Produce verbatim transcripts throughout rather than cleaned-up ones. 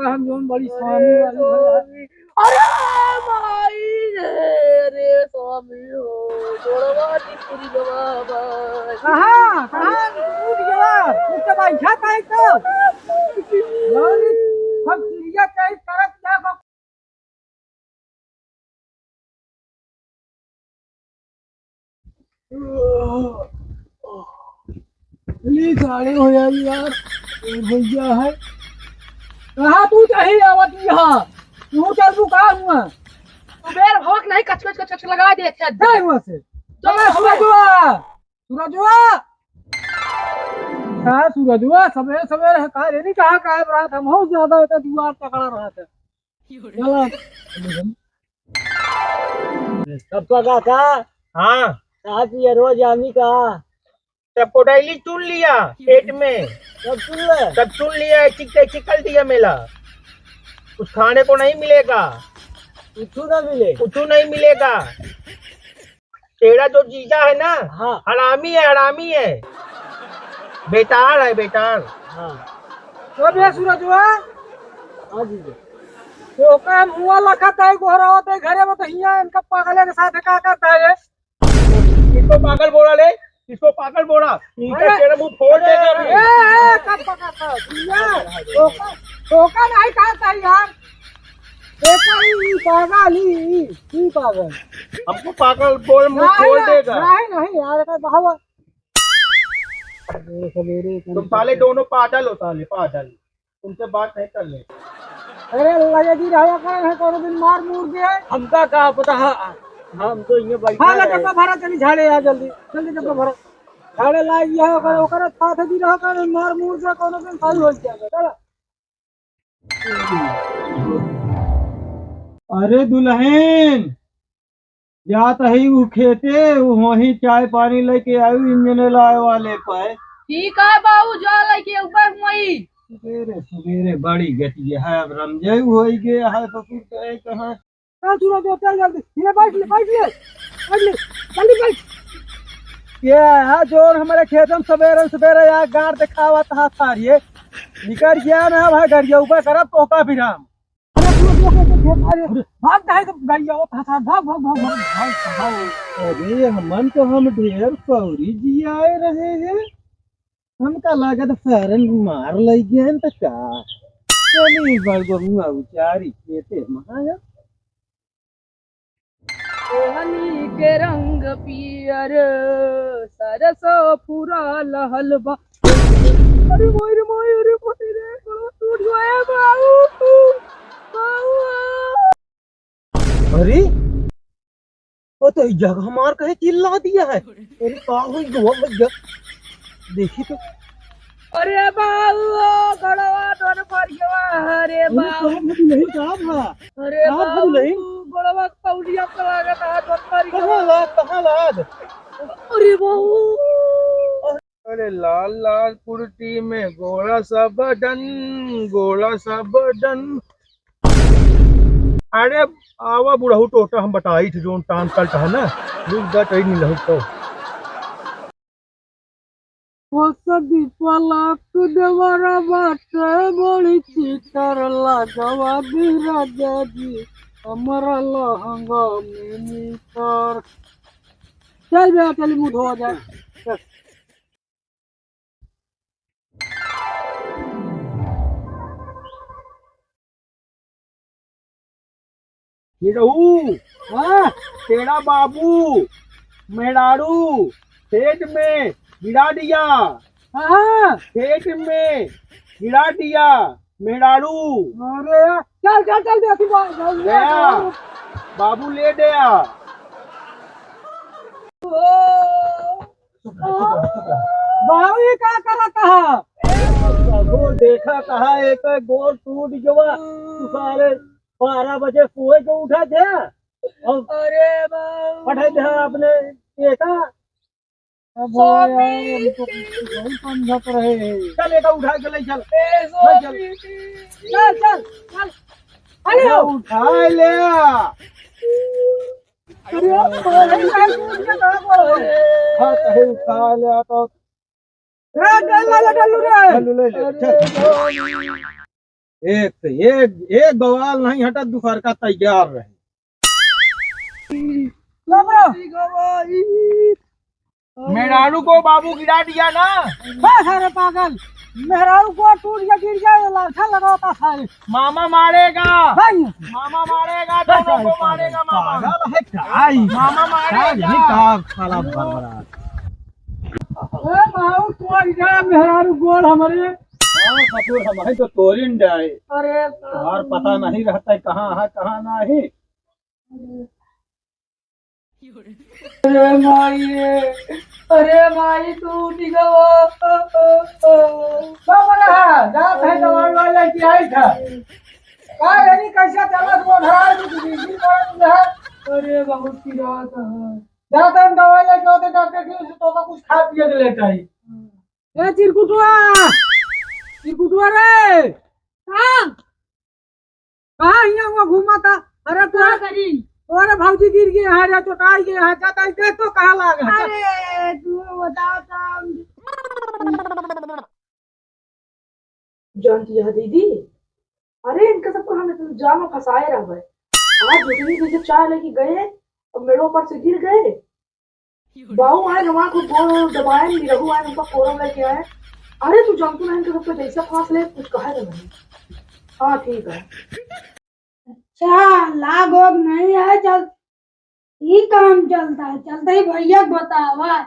हम जौन बड़ी स्वामी वाली भैया। अरे माई रे, अरे स्वामी हो, गोड़वा टिकुरी गवा बा। कहाँ, कहाँ टूट गवा? उसके बैठा काहे तो? अरे, हम सीरियस है, करत क्या बा? ले सारे हो यार, यार, ए भैया है। कहाँ तू चाही आवत यहाँ? तू चल तू कहाँ हुआ? तू बेर भवक नहीं, कच कच कच कच लगा दे थे। जाए हुआ से। चला सूरजवा, सूरजवा। कहाँ सूरजवा? सवेरे सवेरे है, कहाँ रे? नहीं कहाँ, कहाँ रात हम बहुत ज्यादा होता, दुआर पकड़ा रहा था। चला। तब का काका? हाँ। कहा कि ये रोज आमी का? तब को daily चुन लिया पेट में। तब चुन ले। तब चुन लिया, चिक-, चिकल दिया मेला। कुछ खाने को नहीं मिलेगा। कुछ ना मिले। कुछ नहीं मिलेगा। तेरा जो जीजा है ना, हाँ। हरामी है, हरामी है। बेटार है, बेटार। हाँ। तो बे सूरजवा? हाँ जीजा। तो का मुआ लखत है, गोहरावत है घरे में, तो हियाँ इनका पागले के साथ का करता है? किसको पागल बोला ले? किसको पागल बोला? इनका अरे, तेरा मुंह फोड़ देगा अभी। ए, ए, कब पकड़ता है? भैया, धोखा, धोखा नहीं खाता यार। देखो, ई, ई पागल, ई, ई, ई पागल। हमको पागल बोल, मुंह नहीं, खोल नहीं, देगा। नहीं, नहीं यार, का बहावा। अरे, सवेरे तुम साले दोनों पागल हो, साले पागल। उनसे बात नहीं कर ले। अरे, लगे जी रहा कर है, कोनो दिन मार मूर दे। हमका का पता है, हम तो इन्हें बैठा हाँ, ले रहे। डब्बा भरा, चली झाड़े यार, जल्दी, जल्दी डब्बा भरा। झाड़े लाई ये है, ओकर, ओकर साथ जी रहा कर, मार मूर दे, कोनो दिन सही हो जाएगा। चला। अरे दुल्हन, जात हई उ खेते, उ वहीं चाय पानी लेके आयु इंजन लाए वाले पे। ठीक है बाबू, जा लेके ऊपर हुई। सवेरे सवेरे बड़ी गति है, अब रमजाई होई गया है ससुर के कहाँ। चल सूरज, चल जल्दी, ये बैठ ले, बैठ ले, बैठ ले, जल्दी बैठ। ये है जोन हमारे खेत में सवेरे सवेरे यार गाड़ दिखावत हा सारी, निकल गया ना भाई, गरिया ऊपर करब तो का विराम। अरे, रुक, रुक, रुक, रुक, अरे, भाग काहे तो गाड़ी आवत है, भाग, भाग, भाग, भाग, भाग, भाग। अरे, हमन तो हम ढेर पौरी जियाए रहे हैं। हमका लागत फारन मार लई गए हैं त का? चली बड़ बहुआ उचारी खेते महाया। ओढ़नी के रंग पियर, सरसों फुरा लहल बा। अरे माई रे माई, अरे माई रे, गला टूट गया बाऊ, बाऊ। अरे, ओ तो ई जगह मार कहे चिल्ला दिया है। अरे का होई गवा भैया? देखी तो। अरे बाऊ, गड़वा तोर फर गवा, अरे अरे बाऊ। कहाँ भगु नहीं, कहाँ भा? अरे कहाँ भगु बाऊ, नहीं? गड़वा कौलिया पे लागत है, तोर फर कहाँ गवा। लाग, कहाँ लाग? अरे बाऊ। अरे लाल लाल कुर्ती में गोरा सा बदन, गोरा सा बदन। अरे आवा बुढ़ऊ टोटा, हम बताई थे जोन टान कल्ट है ना, रुक जा, कहीं नहीं रहू तो। वो सदी पलक देवरा बाटे बड़ी चीतर लगवा दी राजा जी, हमारा लहंगा में मीतर। चल बे, चल मुंह धोआ जाए। चल। निरहू, हाँ? तेरा बाबू मेहरारू खेत में गिरा दिया। हाँ। खेत में गिरा दिया मेहरारू। अरे यार, चल, चल, चल, देखी बा-, बा-, गया। बाबू ले गया। ओ। बाबू, ये का करत हा? वो देखा कहा एक गोर टूट गवा। तू सारे बारह बजे सोए के उठा थे। और अरे बाबू। पठाई दे अपने बेटा। अब यार, हम तो कुछ नहीं समझत रहे हैं। चल, एका उठा के ले चल। ए, ले चल। स्वामी। चल, चल, चल। अरे, अरे, उठा ले। अरे, अरे, अरे, अरे, अरे। हाँ, कहे उठा ले तो। ए, डल्लू ले, डल्लू रे। डल्लू ले ले, अरे, चल। स्वामी। एक से एक, एक बवाल नहीं हटत, दूसर का तैयार रहे। बाबा। मेहरारू को बाबू गिरा दिया ना। बस, अरे पागल, मेहरारू को टूट के गिर गया, ये लाठा लगाता सारे। मामा मारेगा। भाई। मामा मारेगा, दोनों को मारेगा मामा। पागल है का? मामा मारेगा। का नहीं का साला बरबरा। ए बाबू, तोड़ गया मेहरारू गोड़ हमरे। हाँ, ससुर, हम हैं तो तोरिन डाए। अरे तुम्हार पता नहीं रहता है कहाँ है, कहाँ नहीं। अरे माई रे, अरे माई, तू उठी गवा। बाबा रे, हाँ, जात है दवाई वाला की आई था। का रे, नी कैसा चला तू, धरा तू, तू बीजी पड़ा तू है। अरे बहुत की रात है। जाता हम दवाई लेके आते डॉक्टर की, उसे तो कुछ खा पिए के लेता है। ए चिरकुटुआ, चिरकुटुआ रे। हाँ। कहाँ हियाँ हुआ घूमा था? अरे का तोरे, करी? तोरे भौजी गिर गए हैं रे, चोटाई गए हैं, चोटाई देख तो कहाँ लाग है। अरे, तू बताओ तो। जानती है दीदी, अरे इनका सबको हम इतना जाल में फंसाए रहबे। आज दो दिन पीछे चाय लेके गए और मेड़ों पर से गिर गए। बाऊ आए, हमारा को गोल दबाए, निरहू आए, उनका कोरम लेके आए। अरे तू जानती नहीं, इनके सबको जैसा फांस ले, कुछ कहे तो नहीं। हाँ, ठीक है। अच्छा, लाग ओग नहीं है, चल, ई काम चलता है, चलते ही भैया को बतावा।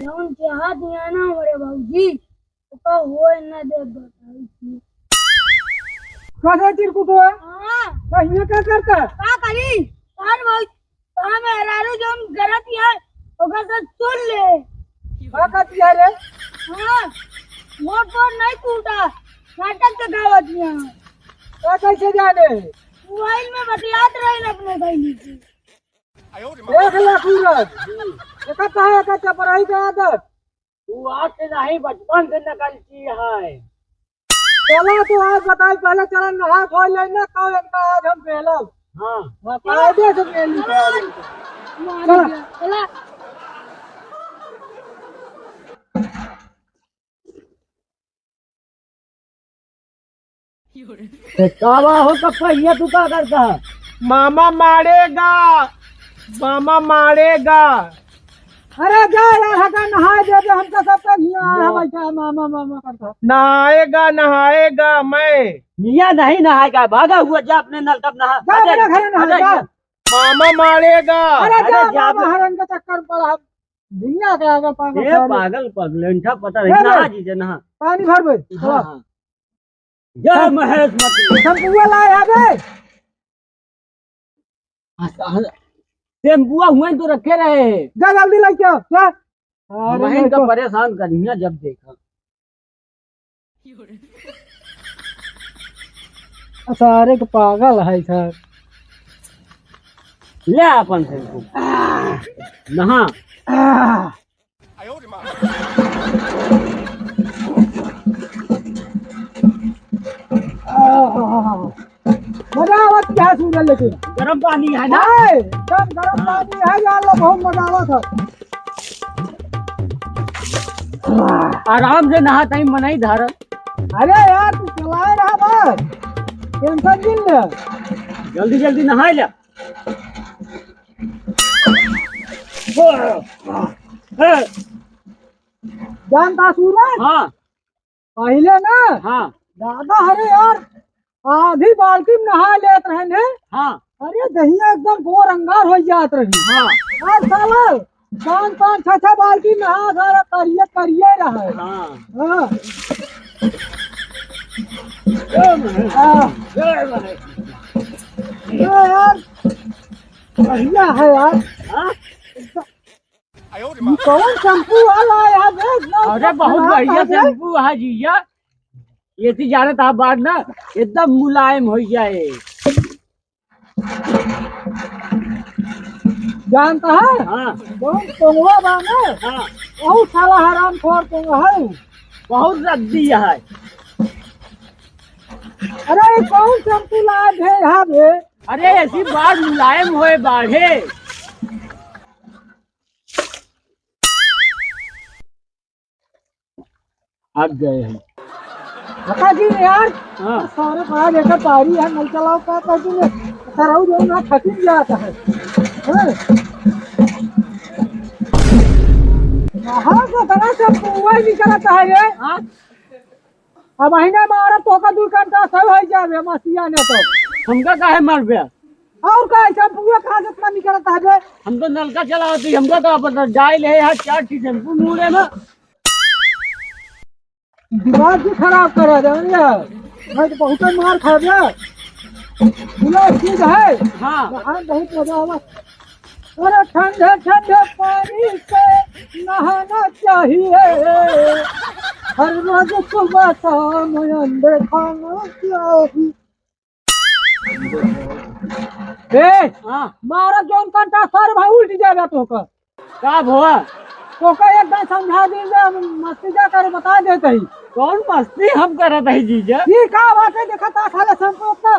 जौन चाहत है ना हमारे भौजी, ओका होए ना दे बताई थी। का रे चिरकुटवा? हाँ। कहिए का करता? का करी? तार भौज-, तार मेहरारू जौन गलत है, ओका से सुन ले। का कहती है रे? हाँ, वो तो नहीं टूटा, नाटक दिखावत है। का कैसे जाने? मोबाइल में बतियात रहे अपने बहनी से। देख ला सूरज, देखा कहाँ का चपराई का आदत। तू आज से नहीं, बचपन से नकल की है। चला तो आज बताई, पहले चला नहा धो लेना, तो इनका आज हम पहला। हाँ। हाँ, कायदे से पहली। चला। चला। ए, का बा हो, कब का हियाँ तू का करता है? मामा मारेगा, मामा मारेगा। अरे जा यार, हटा, नहाए दे दे, हमका सब तक हियाँ आया नो। बैठा है, मामा, मामा करता। नहाएगा, नहाएगा मैं। हियाँ नहीं नहाएगा, भागा हुआ, जा अपने नल तब नहा। जा हटे, अपने घरे नहा, हटे जा। हियाँ। मामा मारेगा। अरे जा, अरे जा मामा, बे। हरन का चक्कर में पड़ा है। दुनिया के आगे पागल ए, सारे। पागल, पगलेंठा पता नहीं, ए, नहा ले। जीजे, नहा। पानी भर बे, हाँ, चला। हाँ। जय महेश मती। शैम्पुआ लाए आबे। हाँ, हाँ, शैम्पुआ हुए तो रखे रहे। जा जल्दी लेके आ, जा। अरे हम इनका लेके आ। परेशान करिया जब देखा। सारे के पागल है सर। ले अपन शैम्पू। नहा। मजा आवत क्या सूरज लेकिन? गरम पानी है ना? है, एकदम गरम हाँ। पानी है यार, लो बहुत मजा आवत है। आराम से नहा, तई मनई धारत। अरे यार, तू चलाए रहा बस, टेंशन जिन ले। जल्दी जल्दी नहाए ले। जानता सूरज? हाँ। पहिले ना, हाँ। दादा, अरे यार, आधी बाल्टी में नहा लेत रहन है। हाँ। अरे, दहिया एकदम बोर अंगार हो जात रही। हाँ। यार साला, पाँच, पाँच, छह, छह बाल्टी नहा सारा करिए, करिए रहे। हाँ। हाँ। जय महेश। हाँ। जय महेश। अरे यार, बढ़िया है यार। हाँ? ई कौन शैम्पू वाला है यार? अरे बहुत बढ़िया शैम्पू है जीजा। ये सी जाने था बाद ना एकदम मुलायम हो जाए। जानता है? हाँ। बहुत टोंगवा बा ना? हाँ। बहुत साला हराम खोर टोंगा है। बहुत रद्दी है। अरे ये कौन शैम्पू लाए थे यहाँ पे? अरे ऐसी बात मुलायम होए बाढ़े। थक गए हैं। काका जी यार, हाँ। सारे बड़ा देखा पारी है, नहीं चलाओ का कर दूंगे। सरऊ जो ना थकिन जाता है। हाँ। कहाँ से बड़ा सब कुआं निकलता है रे? हाँ। अब अहिने मारब तो ओकर दू घंटा सब हो जावे मस्तिया ने तो। हमका काहे मारबे? और का ऐसा पुआ कहाँ से इतना निकलता है बे? हम तो नलका चलावत ही, हमका का पता, जाए ले यार चार चीज हमको मुड़े ना। दिमाग भी खराब करा दे यार। मैं तो बहुत मार खा गया। पूरा चीज है। हाँ। यहाँ बहुत मजा आवा। अरे ठंडे ठंडे पानी से नहाना चाहिए, हर रोज सुबह शाम अंडे खाना चाहिए। ए, हाँ। मारा जौन कंटा सर भाई उल्ट जाएगा तोहका। का भवा? तोहका एक बार समझा दी जे हम मस्ती जा करे बता देते ही। कौन मस्ती हम करत ही जीजा? ये का बात है, देखा ता साला संपू इतना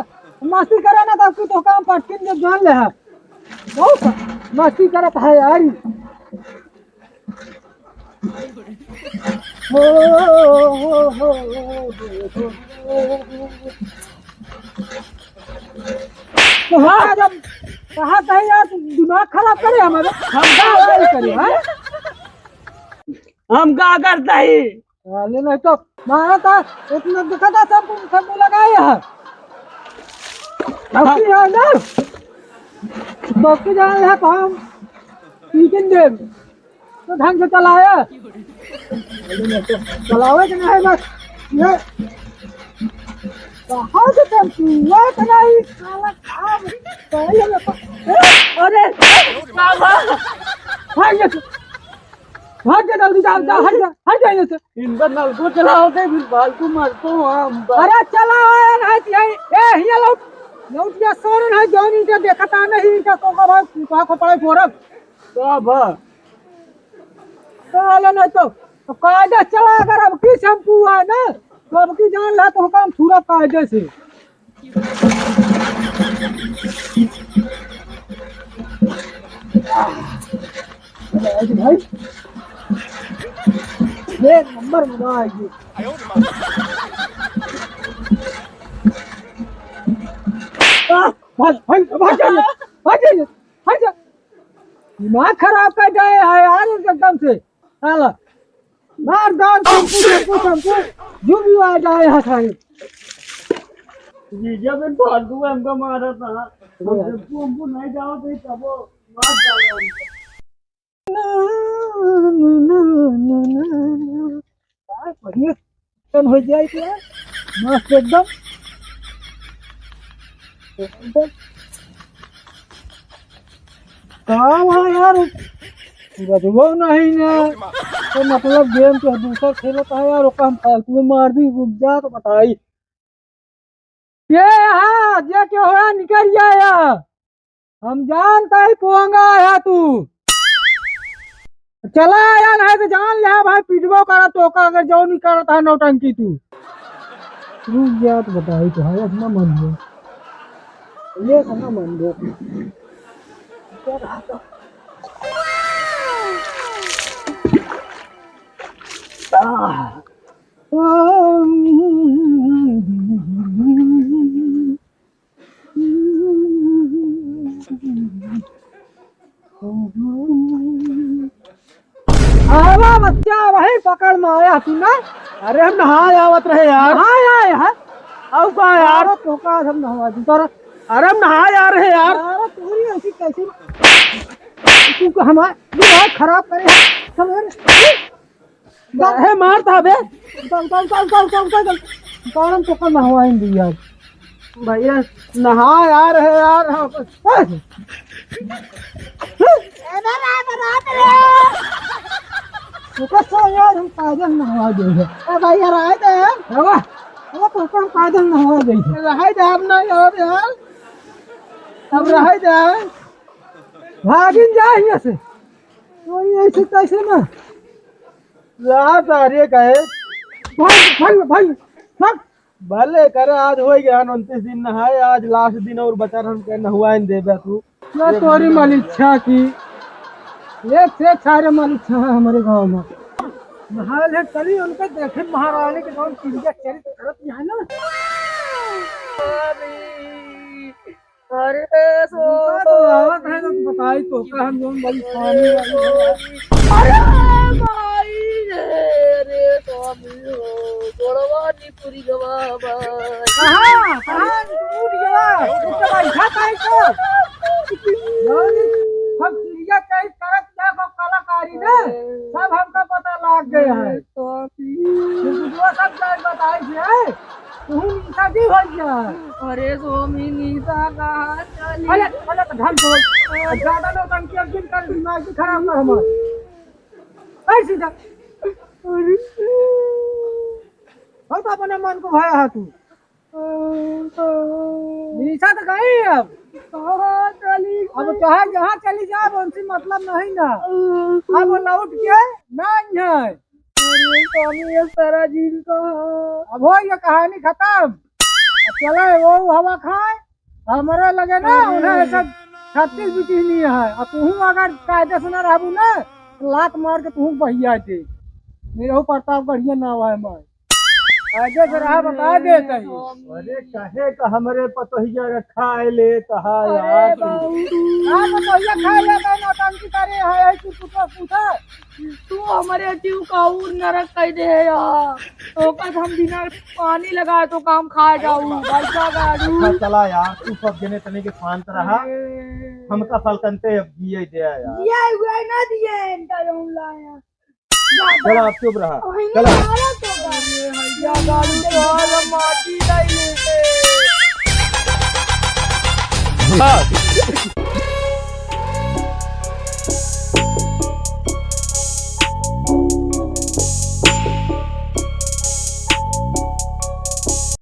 मस्ती करे ना, तब की तोहका हम पटकिन के जान ले है। बहुत मस्ती करत है यार। हो, हो, हो। तो हाँ, जब कहा था यार, तू दिमाग खराब करे हमारे। हम का करे, हाँ? हम का करता ही? अरे नहीं तो मारा था, इतना दिखा था, सब, सब लगाए हैं। अब की है ना? बाकी जान है तो हम पीटन दे। तो ढंग से चलाए। चलावे के नहीं बस। ये कहाँ से चलती है? ये तो नहीं, साला काम। पहले में तो, अरे, बाबा। भाग जा, भाग जा, जल्दी जा, जा, हट जा, हट जा यहाँ से। इनका नलको चलाओ थे, फिर फालतू मरतो हम। अरे चला यार, हट यही, ए, हिया लौट, लौट गया सोरन है, जौन इनका देखता नहीं, इनका तो का भाई, का को पड़े फोरब। का बा? साले नहीं तो, तो कायदे से चला, अगर अब की शैम्पू है ना, तो अब की जान ला तो काम पूरा कायदे से। भाई, एक नंबर मजा आएगी। आ, भाग, भाग, भाग जाइए, भाग जाइए, भाग जा। दिमाग खराब कर गए है यार एकदम से। साला मार दार शैम्पू, शैम्पू, शैम्पू, जो भी आ जाए है सारे। जीजा बिन फालतू में हमका मारा था। हम शैम्पू, हमको नहीं जाओ थे, तब वो मार डाला हमको। यार, बढ़िया चिकन हो जाए तो यार, मस्त एकदम। एकदम। का हुआ यार, गजबो नहीं ना। तो मतलब गेम तो दूसरा खेलत है यार, ओका हम फालतू में मार दी, रुक जा तो बताई। ये हाँ, जे के होया निकल जाया। हम जानता ही पोंगा है तू। चला आया नहीं तो जान ले भाई, पिटबो करा तो का, अगर जौन ही करत है नौटंकी तू। रुक जा तो बताई तो है, अपना मन हो। ये अपना मन हो। आह। आवा बच्चा, वही पकड़ में आया तू ना। अरे हम नहाए आवत रहे यार। नहाए आए हैं? अउ का यार? अरे तो का हम नहवा दी तोरा। अरे हम नहाए आ रहे यार। अरे तोरी ऐसी कैसी, तू को हमार दिमाग खराब करे है। समझ? काहे मारत हबे? उतार, उतार, उतार। कारण तो कल नहवाइन दी यार। भैया, नहा यार है यार, हाँ, बस। ए, बाबा, बाबा, बाबा। तो कसो यार, हम काजल नहवा दे है। ए भैया, रहे दे यार। बाबा, वो तो हम काजल नहवा दे है। रहे दे, हम नहीं हो यार। अब रहे दे। भागिन जा हियां से। तो ये ऐसे कैसे ना? रात आ रही है काहे? भाई, भाई, भाई, भाग। भले करे, आज हो गया उनतीस दिन नहाए, आज लास्ट दिन और बचा, हम के नहवाइन देबे तू। ना तोरी मलिच्छा की, एक से एक सारे मलिच्छा है हमारे गांव में। नहाए ले चली, उनका देखे महारानी के जौन तिरिया चरित्र करत ही है ना। अरे उनका तो आवत है तो बताई तो का हम जौन बड़ी स्वामी वाली है। अरे माई रे, अरे स्वामी हो, गोड़वा निपुरी गवा हमार। कहाँ? कहाँ टूट गवा? तो बैठा काहे को? जौन हम तिरिया चरित्र करत क्या को कलाकारी ना, सब हमका पता लाग गया है। स्वामी। फिर दूसरा सब जाए बताई से है। तू नीसा जी हो गया। अरे स्वामी, नीसा कहाँ चली? अरे, अरे, तो ढंग से बोल। ज्यादा नौटंकी अब दिन कर, दिमाग भी खराब कर हमार। ऐ सीधा। अरे। बहुत अपने मन को भाया है तू। नीसा तो गई अब। कहाँ चली? अब चाहे जहाँ चली जाए, उनसे मतलब नहीं ना। अब लौट के ना आए। अरे स्वामी, ये सारा दिन का। अब हो ये कहानी खत्म। अब चले वो हवा खाए, हमरे लगे ना, अरे। उन्हें ऐसा छत्तीस बिटिहनी है। अब तू अगर कायदे से ना रहबू ना, तो लात मार के तू बहिया दे। मेरे हो प्रतापगढ़िया नाव है मैं। कायदे से रहा, बता देता ही। अरे कहे का हमरे पतोहिया का खाए ले तहा अरे यार। बाबू। का पतोहिया खाए ले, नौटंकी करे है, ऐसी कुछ पूछा। तू हमरे जीव का और नरक कर दे यार। तो कद हम बिना पानी लगाए तो काम खा जाऊ, भैंसा गाड़ू। अच्छा, चला यार, तू सब जने तने के शांत रहा। अरे। हमका फलकनते अब जिए दे यार। जिए हुए ना दिए इनका जौन लाया। चला, आप चुप रहा। वही चला। मारा तो बा। भैंसा गाड़ू तो आज हम माटी नहीं लेते। हाँ,